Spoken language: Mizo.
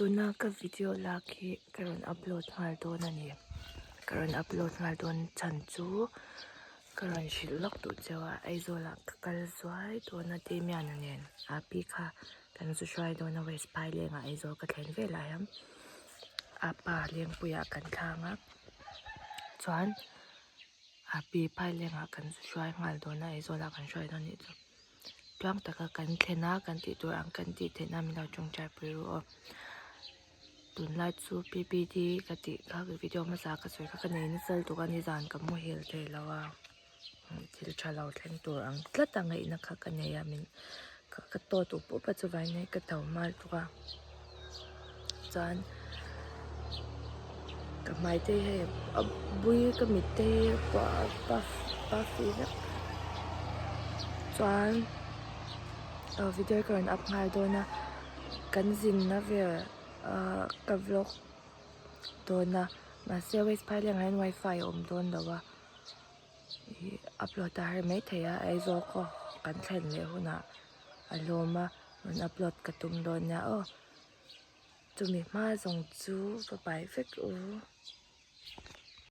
Tuna ka video lak hi ka rawn upload nghal dawn a ni. Ka rawn upload nghal dawn chhan chu ka rawn hrilh lawk duh cheu a, Aizawl ah ka kal zuai dawn a Damian-a nen a pi kha kan zu hruai dawn a West Phaileng ah Aizawl ka thlen vel ah hian a pa Lengpui ah kan thlang a chuan a pi Phaileng ah kan zu hruai nghal dawn a Aizawl ah kan hruai dawn anih chu. Tluang taka kan thlen a, kan tih tur ang kan tih theih nan min lo tawngtai pui ru aw. Tunlai chu PPD ka tih kha video hmasa ka sawi kha ka nei nasa lutuk a nizan ka muhil thei lo a thil tha lo thleng tur ang tlat a ngaihna kha ka nei a min ka tawt up up a chuvangin hei ka tho hma lutuk a chuan ka hmai te hi hei a bui ka mit te hi a puff puffy vek chuan video hi ka rawn up nghal dawn a kan zinna vel ahh ka vlog dawn a mahse west phaileng ah hian wifi a awm dawn lo a ih upload a har maithei a Aizawl khaw kan thlen leh hunah a lawm a rawn upload ka tum dawn nia aw chumi hma zawng chu va pai vek u.